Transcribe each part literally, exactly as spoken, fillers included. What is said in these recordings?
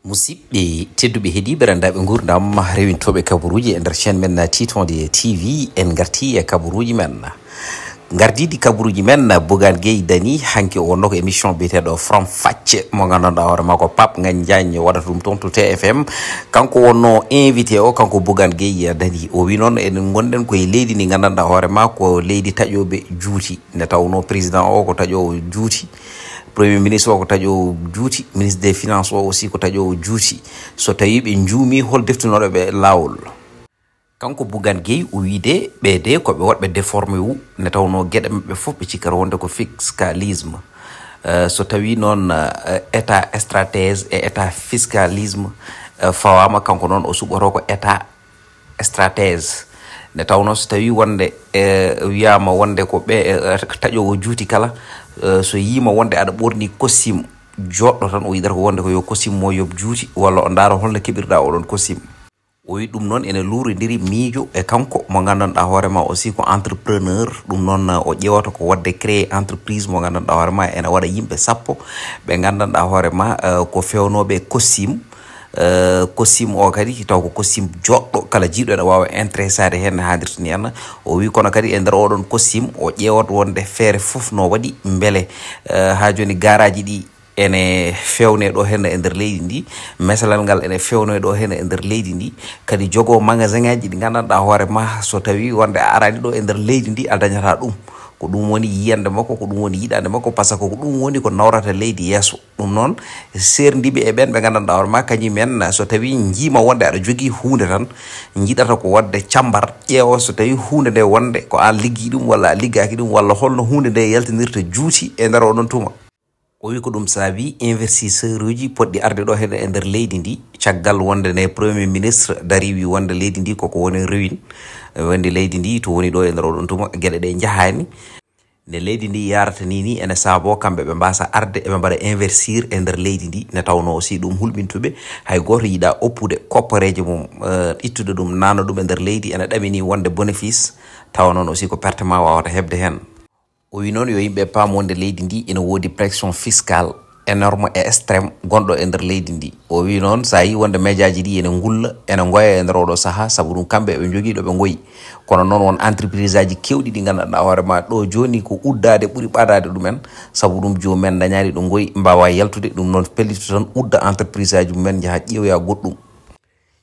Musidɓe tedduɓe, heɗiiɓe, renndaaɓe nguurndam, rewintooɓe kabaruuji e nder chaîne men Titonde T V, en ngartii e kabaruuji men. Ngardiiɗi kabaruuji men, Bougane Gueye Dany, hanki o wonnoo ko émission biyeteeɗo From Facce, mo nganndanɗaa hoore maa ko Pape Ngagne Diagne waɗata ɗum toon to T F M. Kanko wonnoo invité o, kanko Bougane Gueye Dany. O wi noon, enen ngonɗen ko e leydi ndi nganndanɗaa hoore maa ko leydi taƴooɓe juuti. Nde tawnoo président o ko taƴoowo juuti, premier ministre o ko taƴoowo juuti, ministre des finances o aussi ko taƴoowo juuti. So tawii ɓe njuumii, hol deftinooɗo ɓe laawol? Kanko Bougane Gueye, o wii de, ɓee de ko ɓe waɗɓe déformé wu, nde tawnoo geɗe maɓɓe fof ɓe cikkata wonde ko fiscalisme. Eh, so tawii noon, eh, état stratège e état fiscalisme, eh, fawaama, kanko noon o suɓotoo ko état stratège. Nde tawnoo so tawii wonde, eh, wiyaama wonde ko ɓe, eh, taƴoowo juuti kala, eh, so yiima wonde aɗa ɓorni costume jooɗɗo tan, o yiɗata ko wonde ko yo costume mo yoɓ juuti, walla o ndaara holno keɓirɗaa oɗon costume. O wi ɗum noon ene luurondiri miijo e kanko mo nganndanɗaa hoore maa aussi ko entrepreneur. Ɗum noon, o ƴeewata ko waɗde créer entreprise mo nganndanɗaa hoore maa ene waɗa yimɓe sappo ɓe nganndanɗaa hoore maa, eh, ko feewnooɓe costume. Eh, costume o kadi taw ko costume jooɗɗo, kala jiiɗo ene waawa intéressaade heen no haadirta ni en. O wi kono kadi e nder oɗon costume o ƴeewat wonde feere fof no waɗi mbele, eh, haa jooni garaaji ɗi ene feewnee ɗo heen e nder leydi ndi, mesalal ngal ene feewnee ɗo heen e nder leydi ndi, kadi jogoo magasin ŋaaji ɗi nganndanɗaa hoore maa so tawii wonde a araani ɗo e nder leydi ndi a dañataa ɗum. Ko ɗum woni yiyannde makko, ko ɗum woni yiɗande makko, par ce que ko ɗum woni ko nawrata leydi yeeso. Ɗum noon, seerndiiɓe e ɓeen ɓe nganndanɗaa hoore maa, kañum en, so tawii njiima wonde aɗa jogii huunde tan, njiɗata ko waɗde cammbar, ƴeewa so tawii huunde nde wonde ko aan liggii ɗum walla a liggaaki ɗum, walla holno huunde nde yaltinirta juuti e nder oɗon tuma. O wi ko ɗum saabi investisseur uji potɗi arde ɗo heen e nder leydi ndi, caggal wonde nde premier ministre darii wi wonde leydi ndi koko woni ruine, wonde leydi ndi to woni ɗo e nder oɗon tuma geɗe ɗe njahaani. Nde leydi ndi yarata ni, ni ene saaboo kamɓe ɓe mbaasa arde eɓe mbaɗa investir e nder leydi ndi, nde tawnoo aussi ɗum hulɓintuɓe, hay gooto yiɗaa oppude koppareeje mum, eh, ittude ɗum, naatna ɗum e nder leydi, ene ɗaminii wonde bénéfice, tawa noon aussi ko pertement waawata heɓde heen. O wi noon yo yimɓe paam wonde leydi ndi ene woodi pression fiscale énorme et extrême gonɗo e nder leydi ndi. O wi noon, so a yii wonde médiaji ɗi ene ngulla, ene ngoya e nder oɗo sahaa, sabu ɗum kamɓe eɓe njogii ɗo ɓe ngoyi. Kono noon won entreprise aji keewɗi ɗi nganndanɗaa hoore ma ɗo jooni ko uddaade ɓuri ɓadaade ɗumen, sabu ɗum joomum en dañaani ɗo ngoyi, mbaawa yaltude, ɗum noon pellito tan udda entreprise aji mum en, njaha ƴeewoya goɗɗum.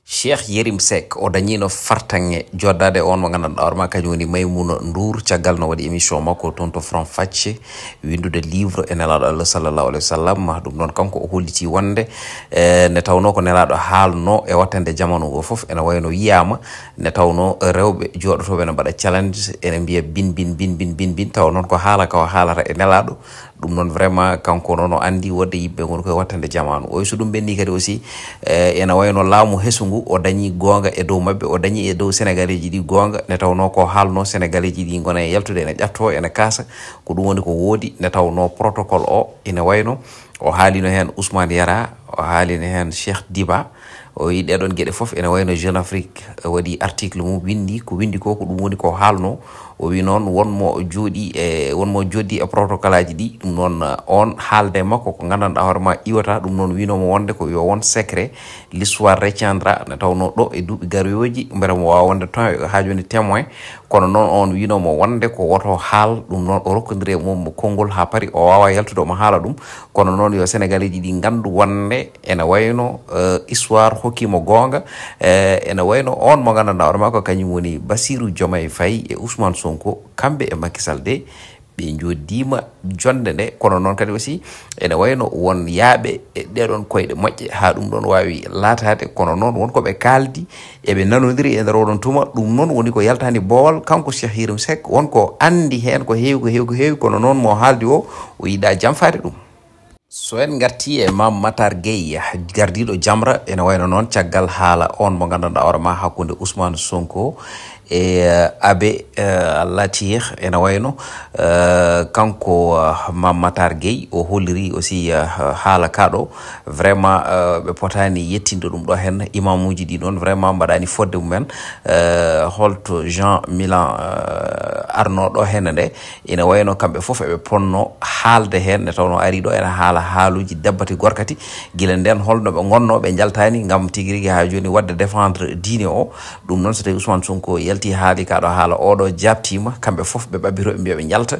Cheikh Yérim Seck o dañiino fartaŋŋe joddaade e oon mo nganndanɗaa hoore ma kañum woni Maimouna Ndour, caggal no waɗi émission makko toon to Faram Facce, winndude livre e Nelaaɗo Allah sallallahu alayhi wa sallam. Ɗum noon kanko o hollitii wonde, eh, nde tawnoo ko Nelaaɗo haalnoo e wattande jamaanu ngoo fof, ene wayno wiyaama nde tawnoo rewɓe jooɗotooɓe ene mbaɗa challenge, ene mbiya bin, bin, bin, bin, bin, bin, tawa noon ko haala ka o haalata e Nelaaɗo. Ɗum noon vraiment kanko noon o anndi wonde yimɓe ngoni koye wattande jamaanu. O so ɗum ɓenni kadi aussi, eh, ene wayno laamu hesu ngu o dañi goonga e dow maɓɓe, o dañi e dow Sénégaleeji ɗi goonga, nde tawnoo ko haalnoo Sénégaleeji ɗi ngona e yaltude, ene ƴattoo, ene kaasa. Ko ɗum woni ko woodi, nde tawnoo protocole o ene wayno o haalino heen Ousmane Yara, o haalino heen Cheikh Diba, o wi ɗeɗon geɗe fof ene wayno Jeune Afrique waɗi article mum, winndi ko winndi ko, ko ɗum woni ko haalno. O wi noon won mo jooɗi e, won mo joddi e protocole aji ɗi. Ɗum noon, eh, on haalde makko ko nganndanɗaa hoore ma iwata. Ɗum noon winomo wonde ko yo won secret, l'histoire retiendra, nde tawnoo ɗo e duuɓi garooji mbele mo waawa wonde ton haa jooni témoin. Kono noon on winomo wonde ko woto haal. Ɗum noon o rokkondiri e mum konngol haa paari, o waawa yaltude omo haala ɗum. Kono noon yo Sénégaleeji ɗi nganndu wonde ene wayno, eh, histoire hokkiima goonga, eh, ene wayno on mo nganndanɗaa hoore ma ko kañum woni Bassirou Diomaye Faye e Ousmane Sonko, kamɓe e Macky Sall de, ɓe njoddiima jonnde nde. Kono noon kadi aussi ene wayno won yaaɓe e ɗeɗon koyɗe moƴƴe haa ɗum ɗon waawi laataade. Kono noon won ko ɓe kaaldi, eɓe nanondiri e nder oɗon tuma. Ɗum noon woni ko yaltaani boowal. Kanko Cheikh Yérim Seck won ko anndi heen ko heewi, ko heewi, ko heewi. Kono noon mo haaldi o, o yiɗaa jamfaade ɗum. So en ngartii e Mame Matar Gueye, gardiiɗo Jamra, ene wayno noon caggal haala on mo nganndanɗaa hoore ma hakkunde Ousmane Sonko E Abe Latir ene wayno kanko Mame Matar Gueye o holliri aussi haala kaɗo. Vraiment ɓe potani yettinde ɗum ɗo hen. Imamuji ɗi noon vraiment mbaɗani fodde mumen. Holto Jean Milan arno ɗo henne nde, ene wayno kamɓe fof eɓe ponno haalde heen, nde tawnoo ari ɗo ene haala haaluuji debbati gorkati. Gila ndeen holno ɓe ngonnoo, ɓe njaltaani ngam tigi rigi haa jooni waɗde défendre diine o. Ɗum noon so tawii Ousmane Sonko yaltii haali kaa ɗo haala oɗo jaabtiima, kamɓe fof ɓe ɓabbito ɓe mbiya ɓe njalta.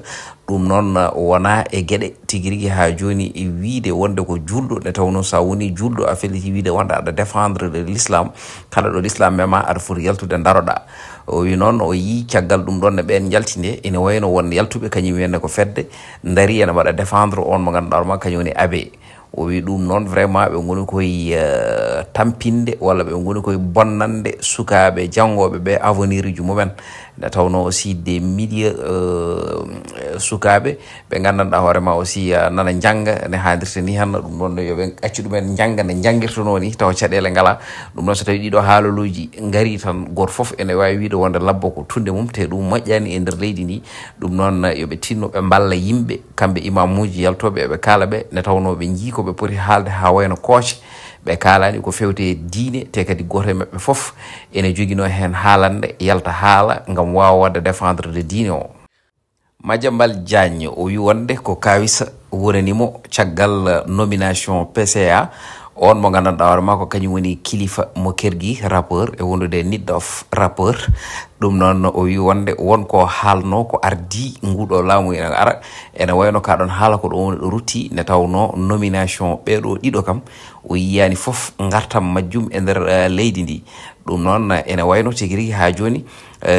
Ɗum noon wonaa e geɗe tigi rigi haa jooni e wiyde wonde ko juulɗo, nde tawnoo so a wonii juulɗo a felliti wiyde wonde aɗa défendre l'islam, kala ɗo l'islam mema aɗa foti yaltude ndaroɗaa. O wi noon o yii caggal ɗum ɗon ne ɓeen njalti nde ene wayno won yaltuɓe kañum wiyande ko fedde ndari ene mbaɗa défendre on mo ngannduɗaa hoore ma kañum woni Abe. O wi ɗum noon vraiment ɓe ngoni koye tampinde walla ɓe ngoni koye bonnande sukaaɓe janngooɓe ɓe avenir uji mumen. Nde tawnoo aussi des milliers sukaaɓe ɓe nganndanɗaa hoore ma aussi nana njannga ne haadirta ni hanna. Ɗum ɗon yo ɓe accu ɗumen njannga ne njanngirtunoo ni tawa caɗeele ngalaa. Ɗum noon so tawii ɗiɗo haaloluuji ngarii tan gooto fof ene waawi wiyde wonde labbo ko tunnde mum te ɗum moƴƴaani e nder leydi ndi. Ɗum noon yo ɓe tinno ɓe mballa yimɓe kamɓe imamuuji yaltooɓe eɓe kaala ɓe nde tawnoo ɓe njii ko ɓe poti haalde haa wayno kooce. Ɓe kaalaani ko fewte e diine te kadi gooto e maɓɓe fof ene joginoo heen haalande yalta haala ngam waawa waɗde défendre de diine o. Madiambal Diagne o wi wonde ko kaawisa wonani mo caggal nomination P C A, on mo nganndanɗaa hoore ma ko kañum woni kilifa mo kergi rappeur e wondude nit of rappeur. Ɗum noon o wi wonde won ko haalno ko ardi nguɗo laamu ina ara ene wayno ka ɗon haala ko ɗon woni ɗo rutti nde tawnoo nomination ɓeeɗo ɗiɗo kam o yiyaani fof ngartam majjum e nder leydi ndi. Ɗum noon ene wayno tigi rigi haa jooni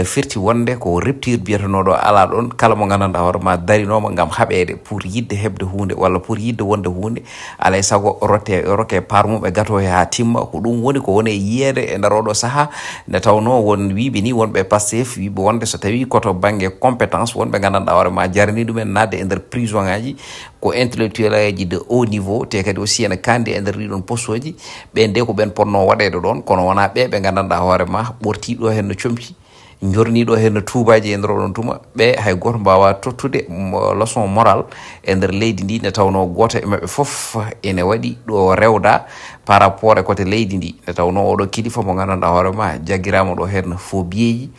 firti wonde ko rupture biyatanooɗo alaa ɗoon. Kala mo nganndanɗaa hoore ma darinooma ngam haɓeede pour yiɗde heɓde huunde walla pour yiɗde wonde huunde, alaa e sago rotte rokke part mum e gato he haa timma. Ko ɗum woni ko woni e yiyeede e nder oɗo sahaa. Nde tawnoo won wiiɓe ni wonɓe e Pastef wiiɓe wonde so tawii koto bannge compétence wonɓe nganndanɗaa hoore ma jarani ɗumen naatde e nder prison ngaji, ko intellectuel aji de haut niveau te kadi aussi ene kandi e nder ɗiɗon poste uji. Ɓen de ko ɓen ponno waɗeede ɗoon kono wonaa ɓe ɓe nganndanɗaa hoore ma ɓortii ɗo heen no comci, njornii ɗo heen no tuubaaji e nder oɗon tuma. Ɓe hay gooto mbaawaa tottude leçon moral e nder leydi ndi nde tawnoo gooto e maɓɓe fof ene waɗi ɗo rewda par rapport e kote leydi ndi nde tawnoo oɗo kilifa mo nganndanɗaa hoore ma jaggiraama ɗo heen faux billets,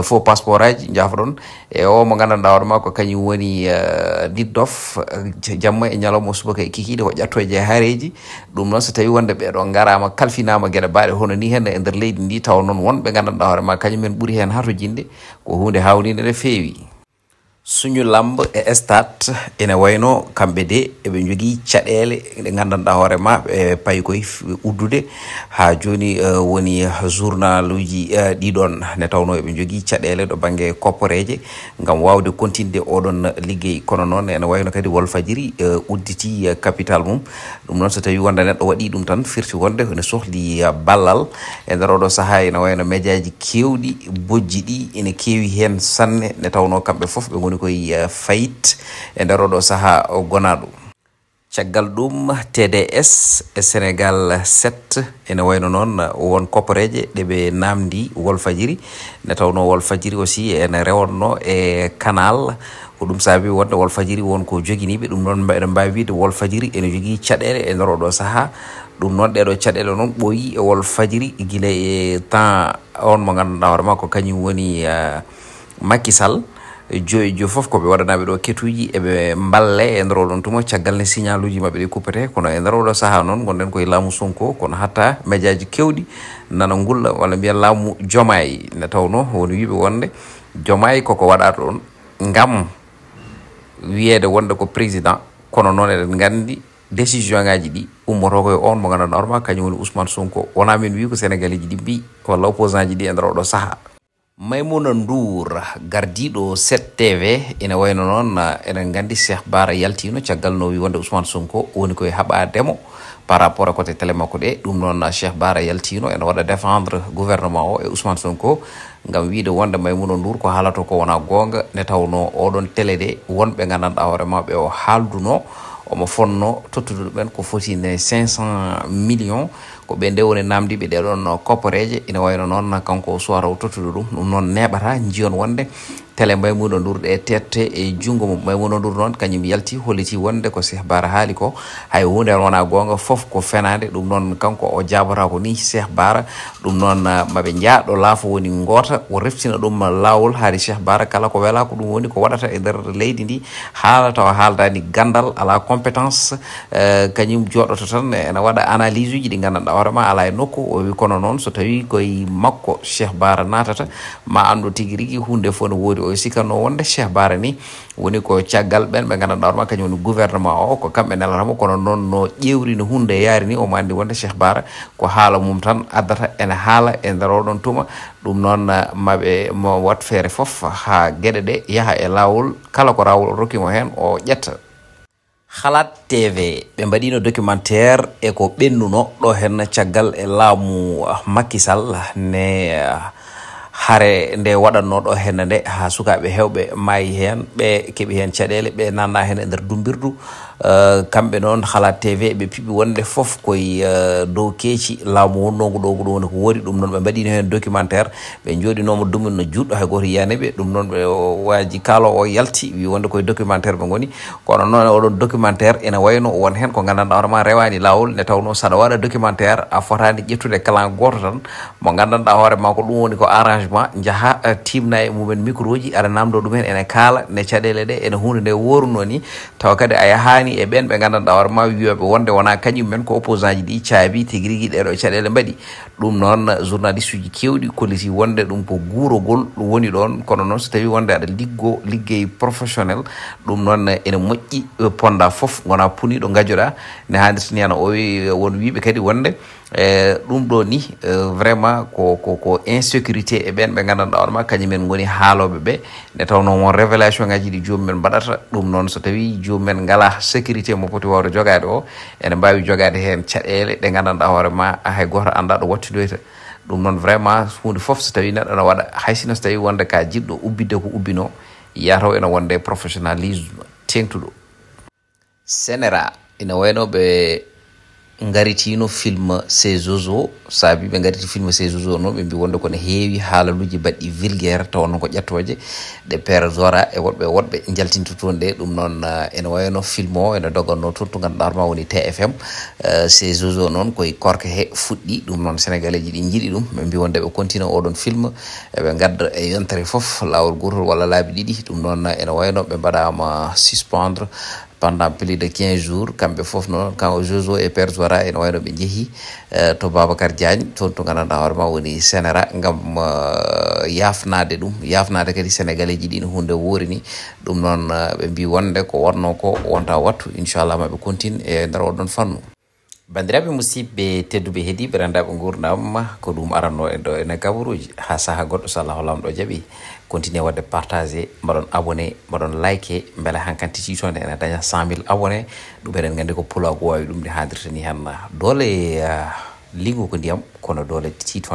faux passeport aji njaafoɗon. E o mo nganndanɗaa hoore ma ko kañum woni nit dof jamma e ñalawma subaka e kikiiɗe ko ƴattooje e haareeji. Ɗum noon so tawii wonde ɓeeɗo ngaraama kalfinaama geɗe baaɗe hono ni heen e nder leydi ndi tawa noon wonɓe nganndanɗaa hoore ma kañum en ɓuri heen hatojinde. Ko huunde haawninde no feewi. Suñu lamb e stade ene wayno kamɓe de eɓe njogii caɗeele ɗe nganndanɗaa hoore ma ɓe payi koye uddude haa jooni. Woni journaluuji ɗiɗon ne tawnoo eɓe njogii caɗeele ɗo bannge kopporeeje ngam waawde kontinde oɗon liggey. Kono noon ene wayno kadi Walfadjiri udditi capital mum. Ɗum noon so tawii wonde neɗɗo waɗii ɗum tan firti wonde ene sohli ballal. E nder oɗo sahaa ene wayno mejaaji keewɗi bojji ɗi ene keewi heen sanne nde tawnoo kamɓe fof ɓe ngoni koye fayit e nder oɗo sahaa o gonaaɗo. Caggal ɗum T D S e Sénégal sept ene wayno noon won kopporeeje ɗe ɓe naamndi Walfadjiri nde tawnoo Walfadjiri aussi ene rewatno e canal. Ko ɗum saabi wonde Walfadjiri won ko joginiiɓe ɗum noon ene mbaawi wiyde Walfadjiri ene jogii caɗeele e nder oɗo sahaa. Ɗum noon ɗeɗo caɗeele noon ɓooyi e Walfadjiri gila e temps on mo nganndanɗaa hoore ma ko kañum woni Macky Sall. Joyi joyi fof ko ɓe waɗanaaɓe ɗo ketuuji eɓe mballe e nder oɗon tuma caggal ne signaluuji maɓɓe ɗi kuppete kono e nder oɗo sahaa noon ngonɗen koye laamu Sonko kono hatta mejaaji keewɗi nana ngulla walla mbiya laamu Jomaay nde tawnoo won wiiɓe wonde Jomaay koko waɗaata ɗoon ngam wiyeede wonde ko président. Kono noon eɗen nganndi décision ngaji ɗi ummoto koye on mo nganndanɗaa hoore ma kañum woni Ousmane Sonko. Wonaa min wii ko Sénégalais ji ɗi mbii walla opposant ji ɗi e nder oɗo sahaa. Maimouna Ndour gardiiɗo sept T V ina wayno noon eɗen nganndi Cheikh Bara yaltiino caggal no wii wonde Ousmane Sonko woni koye haɓaade mo par rapport e kote télé makko ɗe. Ɗum noon Cheikh Bara yaltiino ene waɗa défendre gouvernement o e Ousmane Sonko ngam wiide wonde Maimouna Ndour ko haalata ko wonaa goonga nde tawnoo oɗon télé de wonɓe nganndanɗaa hoore ma ɓe o haaldunoo omo fonnoo tottude ɗumen ko foti ne cinq cent millions. Ko ɓe nde woni namdiiɓe ɗee ɗoon kopporeeje, ina wayno noon kanko o suwata o tottude ɗum. Ɗum noon neeɓata, njiyon wonde tele Maimouna Ndour ɗe tette e junngo mum. Maimouna Ndour noon kañum yalti, holliti wonde ko Cheikh Bara haali ko, hay huunde heen wonaa goonga, fof ko fenaande. Ɗum noon kanko o jaabotaako ni Cheikh Bara. Ɗum noon, ah, maɓe njah ɗo laafo woni ngoota, o reftina ɗum laawol, haali Cheikh Bara kala ko welaa ko ɗum woni ko waɗata e nder leydi ndi, haala tawa haaldaani ganndal, alaa compétence, eh, kañum jooɗoto tan ene waɗa analyse uji ɗi nganndanɗaa hoore ma alaa e nokku. O wi kono noon so tawii koye makko Cheikh Bara naatata, ma anndu tigi rigi huunde fof no woodi. O sikkanno wonde Cheikh Bara ni woni ko caggal ɓeen ɓe nganndanɗaa hoore ma kañum woni gouvernement o, ko kamɓe nelata mo, kono noon no ƴeewri no huunde yaari ni, omo anndi wonde Cheikh Bara ko haala mum tan addata ene haala e nder oɗon tuma. Ɗum noon, eh, maɓe mo wat feere fof haa geɗe ɗe yaha e laawol, kala ko laawol rokki mo heen o ƴetta. Halat T V, ɓe mbaɗiino documentaire e ko ɓennuno ɗo heen caggal e laamu Macky Sall ne, ah, hare nde waɗatnoo ɗo heen nde, haa sukaaɓe heewɓe maayi heen, ɓe keɓi heen caɗeele, ɓe nanna heen e nder dummbirdu. Eh, kamɓe noon, Halat T V, ɓe piɓi wonde fof koye, eh, dow keeci laamu wonnoongu ɗo, ko ɗum woni ko woori. Ɗum noon, ɓe mbaɗiino heen documentaire, ɓe njooɗinooma dumunna juutɗo, hay gooto yiyaani ɓe. Ɗum noon, ɓe, o, waaji kaaloowo o yalti, wi wonde koye documentaire ɓe ngoni. Kono noon, oɗon documentaire ene wayno won heen ko nganndanɗaa hoore ma rewaani laawol, nde tawnoo saɗa waɗa documentaire, a fotaani ƴettude clan gooto tan, mo nganndanɗaa hoore ma ko ɗum woni ko arrangement, njaha, eh, tiimna e mumen micro ji, aɗa naamndoo ɗum heen, ene kaala, ne caɗeele ɗe, ene huunde nde woorunoo ni, tawa kadi a yahaani e ɓeen ɓe nganndanɗaa hoore ma wiyooɓe wonde wonaa kañum men, ko opposant ji ɗi caabi tigi rigi ɗee ɗoo caɗeele mbaɗi. Ɗum noon, journaliste uji keewɗi kolliti wonde ɗum ko guurogol ɗum woni ɗoon, kono noon so tawii wonde aɗa liggo liggey professionnel, ɗum noon ene moƴƴi, eh, ponda fof, ngona puniiɗo ngajoɗa, ne haandirta ni hano o wi-, won wiiɓe kadi wonde, eh, ɗum ɗo ni, eh, vraiment ko, ko, ko insécurité e ɓeen ɓe nganndanɗaa hoore ma kañum en ngoni haalooɓe ɓe, nde tawnoo won révélation ngaji ɗi joomum en mbaɗata. Ɗum noon so tawii joomum en ngalaa sécurité mo poti waawde jogaade o, ene mbaawi jogaade heen caɗeele ɗe nganndanɗaa hoore ma hay gooto anndaa ɗo wattidoyta. Ɗum noon vraiment huunde fof so tawii neɗɗo ene waɗa, hay sinno so tawii wonde ka jiɗɗo ubbitde ko ubbinoo, yataw ene wonde professionnalisme teeŋtuɗo. Senera, ina wayno ɓe ngaritiino film C'est Jojo, saabi ɓe ngariti film C'est Jojo noon, ɓe mbi wonde ko ne heewi haalaluuji baɗɗi vulgaire, tawa noon ko ƴettooje ɗe Père Zora e woɗɓe woɗɓe njaltinta toon ɗe. Ɗum noon, ah, ene wayno film o ene dogannoo toon to ngannduɗaa hoore ma woni T F M. Eh, C'est Jojo noon koye korka he fuɗɗi, ɗum noon Sénégalais ji ɗi njiɗi ɗum, ɓe mbi wonde ɓe continue oɗon film, eɓe ngadda e yontere fof laawol gootol walla laabi ɗiɗi. Ɗum noon ene wayno ɓe mbaɗaama suspendre pendant plus de quinze jours, kamɓe fof noon, kanko Jojo e Père Zora, ene wayno ɓe njehi, eh, to Babacar Diagne, toon to nganndanɗaa hoore ma woni Senera, ngam, eh, yaafnaade ɗum, yaafnaade kadi Sénégalais ji ɗi no huunde woori ni. Ɗum noon, eh, ɓe mbi wonde ko wonnoo ko wonta wattu, inchallah ma ɓe continue e nder oɗon fannu. Banndiraaɓe musidɓe tedduɓe heediiɓe renndaaɓe nguurndam, ko ɗum arannoo en ɗo ene kabaruuji. Haa sahaa goɗɗo, so Allahu Laamɗo jaɓi, continue waɗde partage, mbaɗon abonné, mbaɗon like, mbele hankanti tiitoonde ene daña cent mille abonné. Ɗum eɗen nganndi ko pulaagu waawi ɗum, nde haadirta ni heen. Doole, ah, liingu ko ndiyam, kono doole tiitoonde.